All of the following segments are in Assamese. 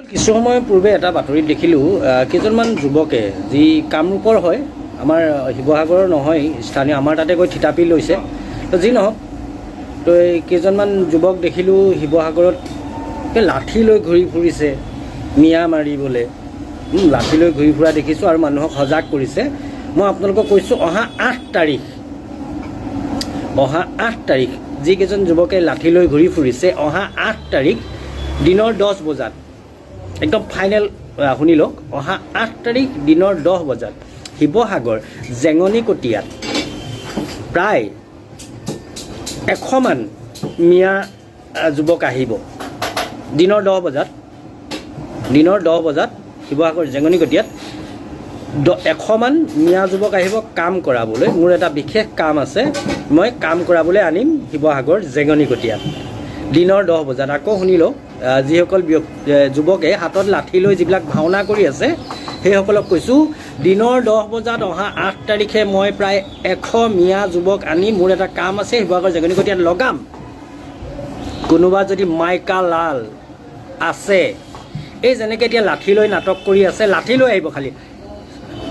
কিছু সময় পূৰ্বে এটা বাতৰিত দেখিলোঁ, কেইজনমান যুৱকে, যি কামৰূপৰ হয়, আমাৰ শিৱসাগৰৰ নহয়, স্থানীয় আমাৰ তাতে গৈ থিতাপি লৈছে। তো যি নহওক, তো এই কেইজনমান যুৱক দেখিলোঁ শিৱসাগৰত এই লাঠি লৈ ঘূৰি ফুৰিছে মিয়া মাৰিবলৈ। লাঠি লৈ ঘূৰি ফুৰা দেখিছোঁ আৰু মানুহক সজাগ কৰিছে। মই আপোনালোকক কৈছোঁ, অহা 8 তাৰিখ, অহা 8 তাৰিখ যিকেইজন যুৱকে লাঠি লৈ ঘূৰি ফুৰিছে, অহা 8 তাৰিখ দিনৰ 10 বজাত, একদম ফাইনেল শুনি লওক, অহা 8 তাৰিখ দিনৰ 10 বজাত শিৱসাগৰ জেঙনিকটীয়াত প্ৰায় 100মান মিয়া যুৱক আহিব। দিনৰ 10 বজাত, দিনৰ 10 বজাত শিৱসাগৰ জেঙনিকটীয়াত 100মান মিয়া যুৱক আহিব কাম কৰাবলৈ। মোৰ এটা বিশেষ কাম আছে, মই কাম কৰাবলৈ আনিম শিৱসাগৰ জেঙনিকটীয়াত দিনৰ 10 বজাত। আকৌ শুনি লওক, যিসকল যুৱকে হাতত লাঠি লৈ যিবিলাক ভাওনা কৰি আছে, সেইসকলক কৈছোঁ, দিনৰ 10 বজাত অহা 8 তাৰিখে মই প্ৰায় 100 মিয়া যুৱক আনি মোৰ এটা কাম আছে, শিৱসাগৰ জেঙনিকটীয়াত লগাম। কোনোবা যদি মাইকা লাল আছে, এই যেনেকৈ এতিয়া লাঠি লৈ নাটক কৰি আছে, লাঠি লৈ আহিব, খালী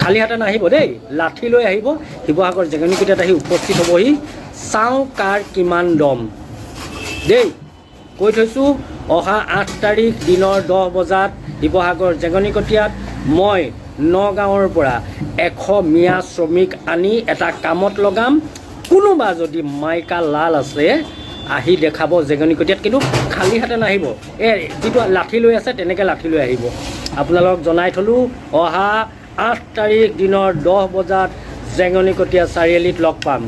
খালী হাতে নাহিব দেই, লাঠি লৈ আহিব। শিৱসাগৰ জেঙনিকটীয়াত আহি উপস্থিত হ'বহি, চাওঁ কাৰ কিমান দম দেই। কৈ থৈছোঁ, অহা 8 তাৰিখ দিনৰ 10 বজাত শিৱসাগৰ জেঙনিকটীয়াত মই নগাঁৱৰ পৰা 100 মিয়া শ্ৰমিক আনি এটা কামত লগাম। কোনোবা যদি মাইকা লাল আছে, আহি দেখাব জেঙনিকটীয়াত, কিন্তু খালী হাতে নাহিব। এই যিটো লাঠি লৈ আছে, তেনেকৈ লাঠি লৈ আহিব। আপোনালোকক জনাই থ'লোঁ, অহা 8 তাৰিখ দিনৰ 10 বজাত জেঙনিকটীয়া চাৰিআলিত লগ পাম।